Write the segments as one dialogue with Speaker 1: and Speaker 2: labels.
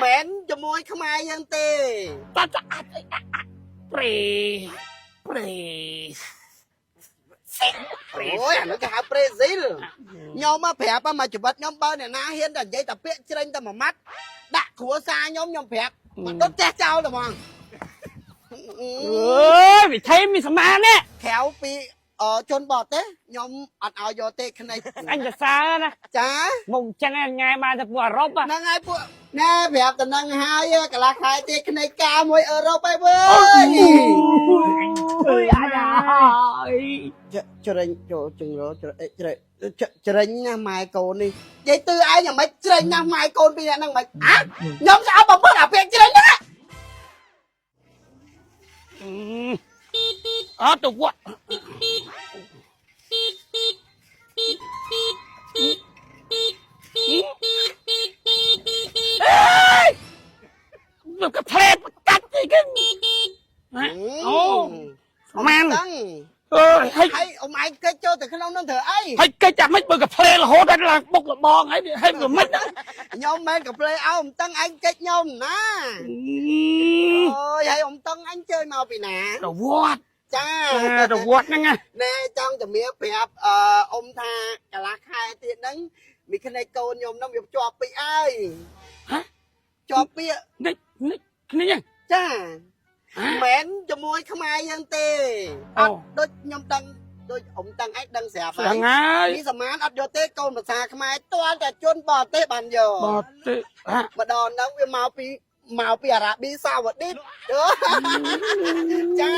Speaker 1: មិនជាមួយខ្មែរយើងទេ
Speaker 2: តតអាចប្រេប្រេស៊ីប្រេ
Speaker 1: អូយអានោះគេហៅប្រេស៊ីលខ្ញុំមកប្រាប់មកជីវិតខ្ញុំបើអ្នកណាហ៊ានតែនិយាយតែពាក្យច្រេញតែមួយម៉ាត់ដាក់គ្រួសារខ្ញុំខ្ញុំប្រាប់មកដុតផ្ទះចោលតែហ្មង
Speaker 2: អើយវិធីមានសមាននេះ
Speaker 1: ក្រៅពីអជនបរទេសខ្ញុំអត់ឲ្យយកទេក្នៃ
Speaker 2: អញសរសើរណា
Speaker 1: ចា
Speaker 2: មកចឹងឯងញ៉ែបានតែពួកអឺរ៉ុប
Speaker 1: ហ្នឹងហើយពួកណែប្រាប់តំណឹងហើយកន្លះខែទៀតក្នៃការមួយអឺរ៉ុបហើយវើយ
Speaker 2: អើយអាយអើយ
Speaker 1: ច្រេញចូលចង្រច្រេច្រេច្រេញណាស់ម៉ែកូននេះនិយាយទឺឯងយ៉ាងម៉េចច្រេញណាស់ម៉ែកូនពីរនាក់ហ្នឹងម៉េចអាខ្ញុំស្អប់បំផុតអាពាក្យច្រេញហ្នឹង
Speaker 2: អត់ទៅវត្តអេយកាផ្លែកាត់ទីគេអូម៉ាន
Speaker 1: ហ្នឹង
Speaker 2: អើយហើយ
Speaker 1: ហើយអ៊ំឯងកិច្ចចូលទៅក្នុងហ្នឹងធ្វើអី
Speaker 2: ហើយកិច្ចអាម៉េចបើកាផ្លែរហូតដល់ឡើងបុកលបងហើយហើយវាមិន
Speaker 1: ខ្ញុំមិនកាផ្លែអោអ៊ំតឹងឯងកិច្ចខ្ញុំណាអូយហើយអ៊ំតឹងអញជើញមកពីណា
Speaker 2: ទៅវត្ត
Speaker 1: ចា
Speaker 2: ទៅវត្តហ្នឹងណា
Speaker 1: ណែចង់ជំរាបប្រាប់អឺអ៊ំថាកន្លះខែទៀតហ្នឹងមានក្នៃកូនខ្ញុំហ្នឹងវាជាប់ពាក្យហើយ
Speaker 2: ហ៎
Speaker 1: ជាប់ពាក្យ
Speaker 2: នេះនេះគ្នា
Speaker 1: ចាមិនជាមួយខ្មែរយើងទេអត់ដូចខ្ញុំដឹងដូចអ៊ំតឹងឯងដឹងស្រាប់
Speaker 2: ស្ងាយ
Speaker 1: នេះសមានអត់យកទេកូនភាសាខ្មែរទាល់តែជនបរទេសបានយក
Speaker 2: បរទេសហ่ะ
Speaker 1: ម្ដងហ្នឹងវាមកពីអារ៉ាប៊ីសាវឌីតចា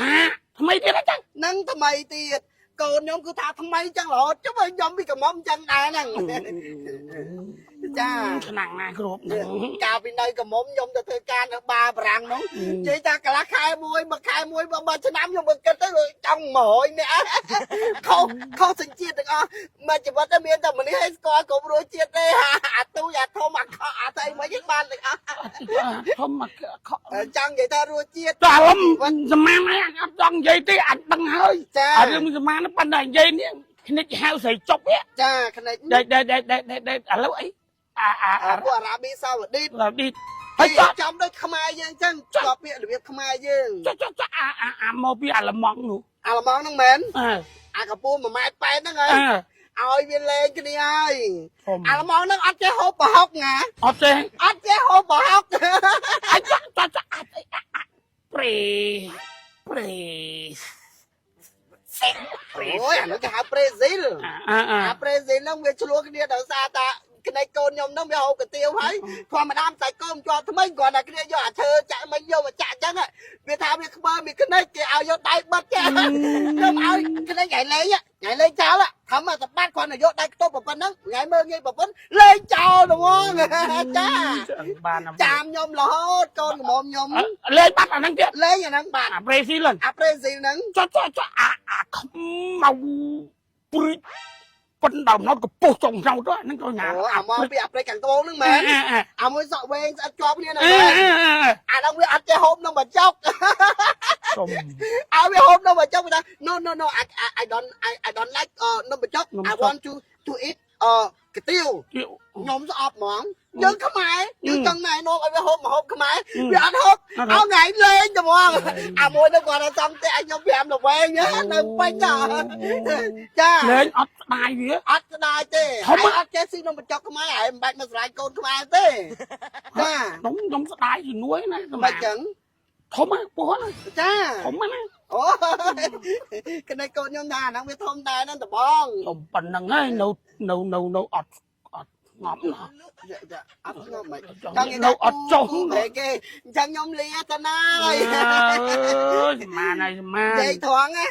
Speaker 2: ហាថ្មីទៀតអញ្ចឹង
Speaker 1: នឹងថ្មីទៀតកូនខ្ញុំគឺថាថ្មីចឹងរហូតចុះបើខ្ញុំពីកំមុំចឹងដែរហ្នឹងចា
Speaker 2: ឆ្នាំងណាគ្រប់ហ្នឹង
Speaker 1: កាលពីនៅកំមុំខ្ញុំទៅធ្វើការនៅបាបារាំងហ្នឹងនិយាយថាកន្លះខែមួយមួយខែមួយមួយឆ្នាំខ្ញុំមិនគិតទៅចង់100នាក់ខុសខុសសញ្ជាតិទាំងអស់មួយជីវិតតែមានតែម្នាក់ឲ្យស្គាល់គ្រប់រសជាតិទេអាទូចអាធំអាខអាស្អីមិនបានទាំងអស់
Speaker 2: ធំមកខ
Speaker 1: ចង់និយាយថារសជាតិ
Speaker 2: តើអមសមានអញអត់ចង់និយាយទេអញដឹងហើយ
Speaker 1: ចា
Speaker 2: អារឿងសមានប៉ុន្តែនិយាយនេះខ្និចហៅស្រីចុក
Speaker 1: ចាខ្និច
Speaker 2: ដេដេដេដេដេឥឡូវអីអាអាអា
Speaker 1: ពួកអារ៉ាប៊ីសាវឌីត
Speaker 2: រ៉ាឌីហើយចុះ
Speaker 1: ចំដូចខ្មែរយើងចឹងជាប់ពាក្យរបៀបខ្មែរយើង
Speaker 2: ចុះចុះចុះអាអាអាមកពីអាឡម៉ង់នោះ
Speaker 1: អាល្លឺម៉ង់ហ្នឹងមែន
Speaker 2: អើ
Speaker 1: អាកពូ1ម៉ែត្រ8ហ្នឹងហើយ
Speaker 2: អើ
Speaker 1: ឲ្យវាលេងគ្នាហើយ
Speaker 2: ធំ
Speaker 1: អាល្លឺម៉ង់ហ្នឹងអត់ចេះហូបប្រហុកណា
Speaker 2: អត់ទេ
Speaker 1: អត់ចេះហូបប្រហុក
Speaker 2: អាចចុះចុះចុះអាចប្រេប្រេស៊ីប្រេ
Speaker 1: អូយអានោះគេហៅប្រេស៊ីល
Speaker 2: អាអា
Speaker 1: អាប្រេស៊ីលហ្នឹងវាឆ្លោះគ្នាដោយសារតាក្នៃកូនខ្ញុំហ្នឹងវាហូបកាទៀវហើយធម្មតាមិនសាច់កូនជាប់ថ្មីគ្រាន់តែគ្នាយកអាឈើចាក់មិញយកមកចាក់អញ្ចឹងវាថាវាខ្មើមានក្នៃគេឲ្យយកដៃបិទចាខ្ញុំឲ្យក្នៃថ្ងៃលេងថ្ងៃលេងចោលធ្វើមកសម្បត្តិគ្រាន់តែយកដៃខ្ទប់ប៉ុណ្ណឹងថ្ងៃមើលងាយប្រពន្ធលេងចោលហ្មងចា
Speaker 2: បាន
Speaker 1: ចាំខ្ញុំរហូតកូនក្រមុំខ្ញុំ
Speaker 2: លេងបាត់អាហ្នឹងទៀត
Speaker 1: លេងអាហ្នឹងបាទ
Speaker 2: អាប្រេស៊ីល
Speaker 1: អាប្រេស៊ីលហ្នឹង
Speaker 2: ចុះចុះចុះអាអាខ្មៅព្រីប៉ុនដើមណត់កពុះចុងចោតហ្នឹងទៅញ៉ា
Speaker 1: អូអាមកពីអាប្រេកខាងត្បូងហ្នឹងមែនអាមួយសក់វែងស្អិតជាប់គ្នាហ្នឹង
Speaker 2: អឺ
Speaker 1: មែនអាហ្នឹងវាអត់ចេះហូបនំបញ្ចុក
Speaker 2: សុំ
Speaker 1: ឲ្យវាហូបនំបញ្ចុកវាថា no no no I don't I don't like នំបញ្ចុក I want to eat កាទៀវខ្ញុំស្អប់ហ្មងយើងខ្មែរយើងចង់ណែនាំឲ្យវាហូបមកហូបខ្មែរវាអត់ហូបឲ្យថ្ងៃលេងតែហ្មងអាមួយហ្នឹងគាត់ថាសំតែឲ្យខ្ញុំ5ល្វែងនៅពេញចា
Speaker 2: លេងអត់ស្ដាយវា
Speaker 1: អត់ស្ដាយទេហើយអត់ចេះស៊ីនំបញ្ចុកខ្មែរហើយមិនបាច់មកស្រឡាញ់កូនខ្មែរទេចា
Speaker 2: ខ្ញុំស្ដាយជំនួយណា
Speaker 1: មិនចឹង
Speaker 2: ធំពោះណា
Speaker 1: ចា
Speaker 2: ធំណា
Speaker 1: អូក្នៃកូនខ្ញុំថាអាហ្នឹងវាធំដែរហ្នឹងដបង
Speaker 2: ធំប៉ុណ្ណឹងហើយនៅនៅនៅនៅអត់អត់ងំណា
Speaker 1: ចាអត់ងំមិន
Speaker 2: នៅអត់ចុះ
Speaker 1: គេគេអញ្ចឹងខ្ញុំលាទៅណាហើយ
Speaker 2: អើយស្មានហើយស្មាន
Speaker 1: និយាយត្រង់ណា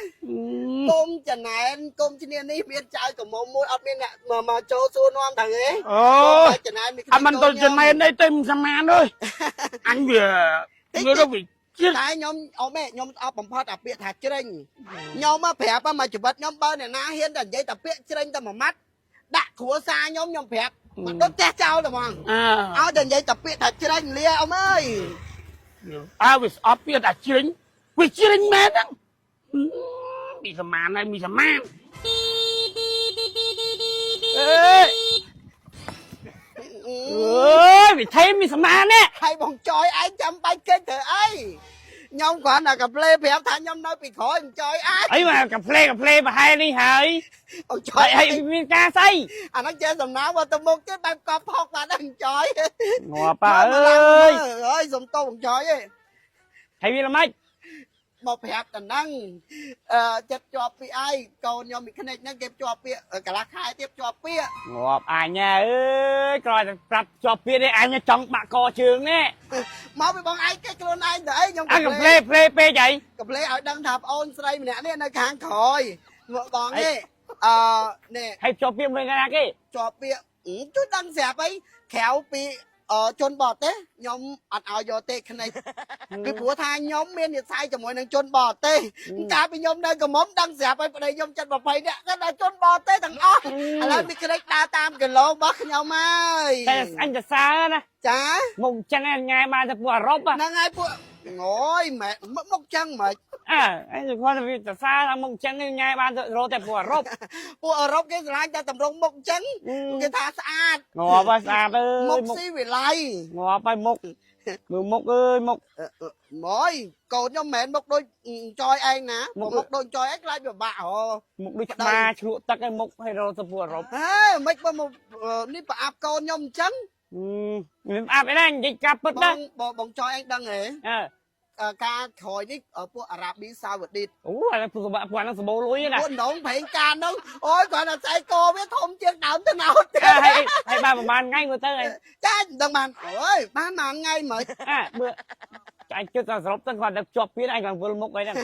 Speaker 1: គុំចំណែនគុំឈ្នានេះមានចៅកមុំមួយអត់មានអ្នកមកចូលសួរនាំថាទេ
Speaker 2: អូ
Speaker 1: ចំណែនមាន
Speaker 2: អត់មិនទៅចំណែនអីទេស្មានអើយអញវាងើទៅវាជាតិ
Speaker 1: តែខ្ញុំអត់មែនខ្ញុំអត់បំផុតអាពាក្យថាច្រេញខ្ញុំមកប្រាប់មកជីវិតខ្ញុំបើអ្នកណាហ៊ានតែនិយាយតែពាក្យច្រេញតែមួយម៉ាត់ដាក់គ្រួសារខ្ញុំខ្ញុំប្រាប់មកដុតផ្ទះចោលតែហ្មង
Speaker 2: អើ
Speaker 1: ឲ្យតែនិយាយតែពាក្យថាច្រេញលាអ៊ំអើយ
Speaker 2: អើវាស្អប់ពាក្យថាជ្រិញវាជ្រិញមែនហ្នឹងមីសមានហើយមីសមានអេ អើយវិធីមានសមាននេះ
Speaker 1: ហើយបងចយឯងចាំបាច់គេចធ្វើអីខ្ញុំគ្រាន់តែកាផ្លេប្រាប់ថាខ្ញុំនៅពីក្រោយមិនចយឯង
Speaker 2: អីមកកាផ្លេកាផ្លេប្រហែលនេះហើយ
Speaker 1: បងច
Speaker 2: ហើយ
Speaker 1: យ
Speaker 2: ហើយមានការស្អី
Speaker 1: អាហ្នឹងចេះសំណាងមកទៅមុខទៀតបែបកប់ផុកបាត់ហ្នឹងចយ
Speaker 2: ងាប់អើយ
Speaker 1: អើយសុំតោបងចយឯង
Speaker 2: ហើយវាល្មិច
Speaker 1: មកប្រាប់តំណឹងអឺចិត្តជាប់ពីឯងកូនខ្ញុំមីក្និចហ្នឹងគេជាប់ពាក្យកន្លះខែទៀតជាប់ពាក្យ
Speaker 2: ងាប់អញអើយក្រោយតែប្រាប់ជាប់ទៀតឯងអញចង់បាក់កជើងនេះ
Speaker 1: មកពីបងឯងគេខ្លួនឯងទៅអីខ្ញុំ
Speaker 2: អញកាផ្លេផ្លេពេកអី
Speaker 1: កាផ្លេឲ្យដឹងថាប្អូនស្រីម្នាក់នេះនៅខាងក្រោយមកបងនេះអឺនេះ
Speaker 2: ហើយជាប់ទៀតមួយណាគេ
Speaker 1: ជាប់ពាក្យជួយដឹងស្រាប់អីក្រៅពីជនបរទេសខ្ញុំអត់ឲ្យយកទេក្និចពីព្រោះថាខ្ញុំមាននិស្ស័យជាមួយនឹងជនបរទេសកាលពីខ្ញុំនៅក្រមុំដឹងស្រាប់ហើយប្តីខ្ញុំចិត្ត20នាក់គាត់ដល់ជនបរទេសទាំងអស់ឥឡូវមានក្និចដើរតាមគីឡូរបស់ខ្ញុំហើយ
Speaker 2: តែអញទៅសើណា
Speaker 1: ចា
Speaker 2: មុខចឹងញ៉ែបានទៅពួកអឺរ៉ុប
Speaker 1: ហ្នឹងហើយពួកអូយម៉ែមុខចឹងម៉េច
Speaker 2: អើអញគាត់វាទៅសើថាមុខចឹងញ៉ែបានទៅរកតែពួកអឺរ៉ុប
Speaker 1: ពួកអឺរ៉ុបគេស្រឡាញ់តែតម្រង់មុខចឹងគេថាស្អាត
Speaker 2: ងាប់ហើយស្អាតអើ
Speaker 1: មុ
Speaker 2: យមុខ
Speaker 1: ខស៊ីវិល័យ
Speaker 2: ងាប់ហើយមុខមើលមុខអើយមុខ
Speaker 1: ម៉យកូនខ្ញុំមិនមែនមុខដូចចយឯងណាមុខដូចចយឯងខ្លាចពិបាកហ៎
Speaker 2: មុខដូចឆ្មាឆ្លក់ទឹកឲ្យមុខឲ្យរកទៅពួកអឺរ៉ុប
Speaker 1: ហេមិនបើមកនេះប្រអាប់កូនខ្ញុំអញ្ចឹង
Speaker 2: មិនអាប់ឯណានិយាយកាប់ពិតណា
Speaker 1: បងបងចយឯងដឹងហ៎
Speaker 2: អើ
Speaker 1: ការក្រោយនេះពួកអារ៉ាប៊ីសាវឌីត
Speaker 2: អូអានេះពួកពួកហ្នឹងសម្បូរលុយណា
Speaker 1: ពួកដងប្រេងការហ្នឹងអូយគាត់តែស្អែកកវាធំជាងដើមត្នោត
Speaker 2: ហើយហើយបានប្រហែលថ្ងៃមើលទៅហើយ
Speaker 1: ចាមិនដឹងបានអូយបានមួយថ្ងៃមើល
Speaker 2: អើបើអញជិតតែសរុបទៅគាត់តែជាប់ពីអញឡើងវិលមុខអីហ្នឹង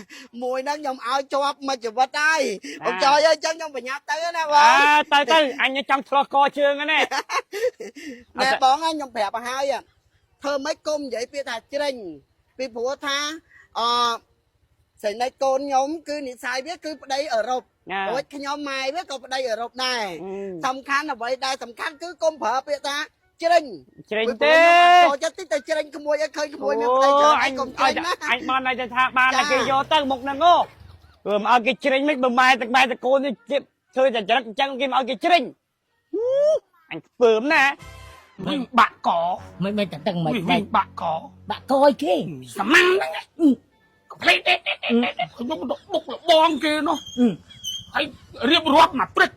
Speaker 1: មួយហ្នឹងខ្ញុំឲ្យជាប់មួយជីវិតហើយបងចយអើយអញ្ចឹងខ្ញុំប្រញាប់ទៅណាបង
Speaker 2: អើទៅទៅអញចង់ឆ្លោះកជើងហ្នឹង
Speaker 1: ណែបងខ្ញុំប្រាប់ឲ្យហើយធ្វើម៉េចគុំនិយាយពាក្យថាជ្រិញពីព្រោះថាអសេនិចកូនខ្ញុំគឺនិស័យវាគឺប្តីអឺរ៉ុបរួចខ្ញុំម៉ែវាក៏ប្តីអឺរ៉ុបដែរសំខាន់អ្វីដែលសំខាន់គឺគុំប្រើពាក្យថាជ្រិញ
Speaker 2: ជ្រិញទេ
Speaker 1: ចូលចិត្តតិចតែជ្រិញក្មួយឲ្យឃើញក្មួយមានប្តីច្រើន
Speaker 2: អញ
Speaker 1: ឯងកុំជ្រិញណា
Speaker 2: អញបានតែថាបានតែគេយកទៅមុខហ្នឹងអូព្រោះមកឲ្យគេជ្រិញមិនបើម៉ែទឹកម៉ែតកូននេះធ្វើតែចរិតអញ្ចឹងគេមកឲ្យគេជ្រិញអញពើមណា
Speaker 3: វិញបាក់ក
Speaker 4: មិនមិនតឹងមិន
Speaker 3: វិញ
Speaker 4: មិន
Speaker 3: បាក់ក
Speaker 4: បាក់កអីគេ
Speaker 3: សមាំងហ្នឹងផ្លេតទេខ្ញុំទៅបុកលបងគេនោះហើយរៀបរាប់មកព្រឹក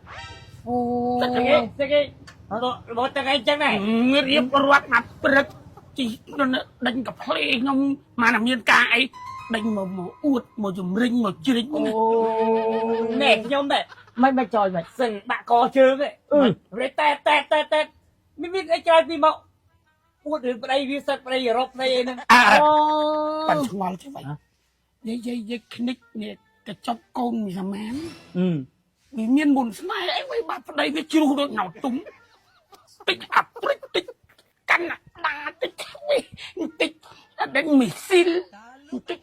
Speaker 4: អូ
Speaker 2: ទឹកគេទឹកគេរបស់ទឹកអីចឹងដែរ
Speaker 3: រៀបរាប់មកព្រឹកជីដេញកាផ្លេខ្ញុំមកតែមានការអីដេញមកមកអួតមកជំរិញមកជ្រិញ
Speaker 2: អូណែខ្ញុំដែរ
Speaker 4: មិនមិនចយមិន
Speaker 2: សឹងបាក់កជើងឯងរេតែតែតែតែមានមានអីច្រើនពីមកអួតរឿងប្តីវាសិតប្តីអឺរ៉ុបប្តីអីហ្នឹង
Speaker 3: អើ
Speaker 4: អូ
Speaker 3: ប៉ាន់ឆ្ងល់ទេវិញនិយាយយាយក្និចនេះកញ្ចប់កូនមានសមានវាមានមុនស្នេហ៍អីវិញបាត់ប្តីវាជ្រុះដូចណៅទុំតិចអាព្រិចតិចកាន់ដាតិចវិញតិចដេញមីស៊ីលតិច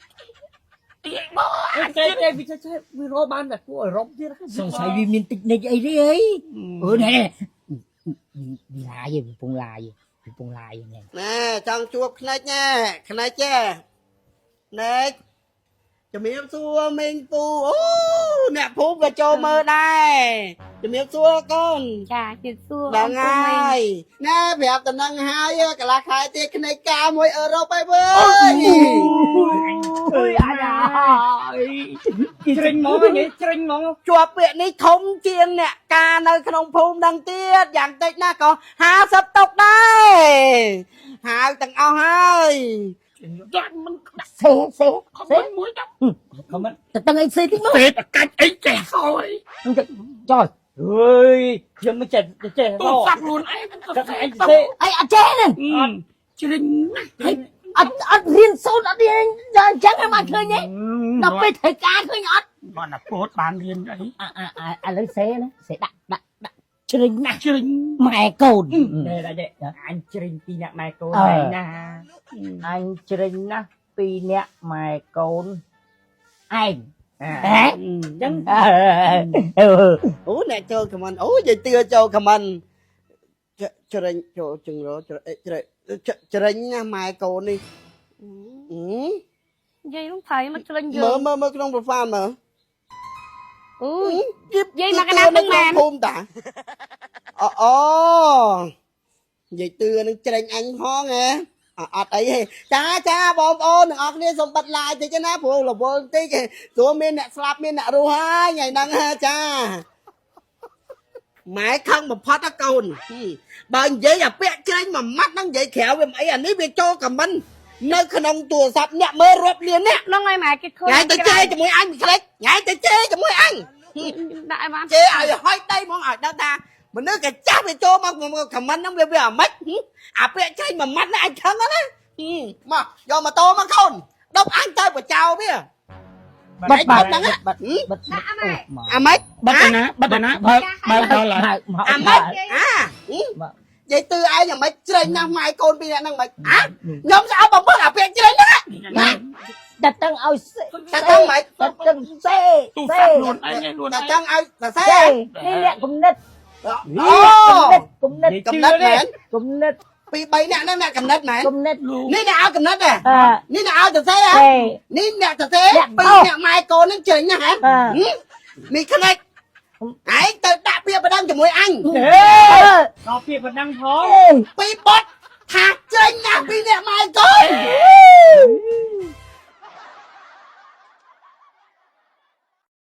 Speaker 3: ទីមក
Speaker 2: ចេះចេះវាចេះចេះវារកបានតែពួកអឺរ៉ុបទៀត
Speaker 4: សង្ស័យវាមានតិចនិចអីទេអីអឺណែវាឡាយវាពងឡាយវាពងឡាយណែ
Speaker 1: ណែចង់ជួបខ្និចណែខ្និចទេណែជំរាបសួរមីងពូអូអ្នកភូមិក៏ចូលមើលដែរជំរាបសួរកូន
Speaker 5: ចាជិះសួរ
Speaker 1: ដល់ហើយណែប្រាប់តំណឹងហើយកន្លះខែទៀតខ្និចការមួយអឺរ៉ុបហើយវើយ
Speaker 4: អើយអាយ៉ា
Speaker 2: ជ្រិញហ្មងនិយាយជ្រិញហ្មង
Speaker 1: ជាប់ពាក្យនេះធំជាងអ្នកការនៅក្នុងភូមិដឹងទៀតយ៉ាងតិចណាស់ក៏50តុកដែរហៅទាំងអស់ហើយ
Speaker 3: យ៉ាមិនដាក់
Speaker 4: សេសេ
Speaker 3: ខមមិនមួយដាក់
Speaker 2: ខមមិន
Speaker 4: តឹងអីសេតិចមក
Speaker 3: ទេតកាច់អីចេះហើយ
Speaker 4: ចយ
Speaker 2: អើយខ្ញុំមិនចេះចេះ
Speaker 3: ទូរស័ព្ទខ្លួនឯង
Speaker 2: តែឯងទេ
Speaker 4: អីអត់ចេះហ្នឹង
Speaker 3: ជ្រិញណាស់
Speaker 4: អត់អត់រៀនសូត្រអត់រៀនដល់អញ្ចឹងឯងមកឃើញទេដល់ពេលធ្វើការឃើញអត់
Speaker 3: បានតែពោតបានរៀនអី
Speaker 4: អាឥឡូវសេណាសេដាក់ដាក់ដាក់ជ្រិញណាស់
Speaker 3: ជ្រិញ
Speaker 4: ម៉ែកូន
Speaker 2: នេះដែរអញជ្រិញពីអ្នកម៉ែកូនឯងណា
Speaker 4: អញជ្រិញណាស់ពីអ្នកម៉ែកូនឯងហ៎
Speaker 2: អញ្ចឹង
Speaker 4: អឺ
Speaker 1: អូអ្នកចូលខមមិនអូយាយទឿចូលខមមិនជ្រិញចូលចង្រជ្រិញជ្រិញណាម៉ែកូននេះ
Speaker 5: និយាយនោះថៃមកជ្រិញយើ
Speaker 1: មើល
Speaker 5: ង
Speaker 1: មើលមើលក្នុង profile មើល
Speaker 5: អូយ
Speaker 1: យ
Speaker 5: យាយមកកណ្ដាលហ្នឹងមែន
Speaker 1: ភូមិតាអូអូ និយាយទឿនឹងច្រេញអញផងហ៎អត់អីទេចាចាបងប្អូនទាំងអស់គ្នាសូមបិទ live តិចណាព្រោះរវល់តិចព្រោះមានអ្នកស្លាប់មានអ្នករស់ហើយថ្ងៃហ្នឹងហ่าចាម៉ែខឹងបំផុតណាកូនបើនិយាយអាពាក់ច្រេញមួយម៉ាត់ហ្នឹងនិយាយក្រៅវាមិនអីអានេះវាចូលខមមិននៅក្នុងទូរស័ព្ទអ្នកមើលរាប់លានអ្នក
Speaker 5: ហ្នឹងហើយម៉ែគេឃើញ
Speaker 1: ថ្ងៃទៅជេរជាមួយអញមិនខ្លេចថ្ងៃទៅជេរជាមួយអញ
Speaker 5: ដាក់ឲ្យបាន
Speaker 1: ជេរឲ្យហុយដីហ្មងឲ្យដឹងថាមនុស្សកាចាស់វាចូលមកខមមិនហ្នឹងវាវាអាម៉េចអាពាក់ច្រេញមួយម៉ាត់ហ្នឹងអញខឹងណាមកយកម៉ូតូមកកូនដប់អញទៅបចោវា
Speaker 4: បិទ
Speaker 1: បាត់ហ្នឹង
Speaker 4: បិទបិទ
Speaker 5: ដាក់ម៉ែ
Speaker 1: អាម៉េច
Speaker 3: បិទឯណាបិទឯណាបើបើដល់ហើយ
Speaker 4: បើមក
Speaker 1: អាម៉េចអានិយាយទឺឯងអាម៉េចច្រេញណាស់ម៉ែកូនពីរនាក់ហ្នឹងម៉េចអាខ្ញុំស្អប់បំផុតអាពាក់ច្រេញហ្នឹងណា
Speaker 4: តែតឹងឲ្យសេ
Speaker 1: តែតឹងម៉េច
Speaker 4: តែតឹងសេ
Speaker 3: ទូរស័ព្ទខ្លួនឯងឯងខ្លួនឯង
Speaker 1: តែចង់ឲ្យសរសេ
Speaker 4: សេ
Speaker 1: រ
Speaker 4: នេះអ្នកគំនិត
Speaker 1: អូ
Speaker 4: គំនិត
Speaker 1: កំណត់មែន
Speaker 4: គំនិត
Speaker 1: ពី3នាក់ហ្នឹងអ្នកកំណត់មែន
Speaker 4: គំនិត
Speaker 3: លោក
Speaker 1: នេះអ្នកឲ្យកំណត់ដែរ
Speaker 4: អឺ
Speaker 1: នេះអ្នកឲ្យសរសេរហ៎
Speaker 4: សេ
Speaker 1: នេះអ្នកសរសេរ
Speaker 4: អ្នក
Speaker 1: ពីរ
Speaker 4: បោក
Speaker 1: អ្នកម៉ែកូនហ្នឹងច្រេញណាស់ហ៎
Speaker 4: អឺ
Speaker 1: មីខ្នេចឯងទៅដាក់ពាក្យបណ្ដឹងជាមួយអញ
Speaker 2: ហេ
Speaker 4: អឺ
Speaker 2: ដល់ពាក្យបណ្ដឹងផង
Speaker 4: អេ
Speaker 1: ពីរបត់ថាច្រេញណាស់ពីរអ្នកម៉ែកូន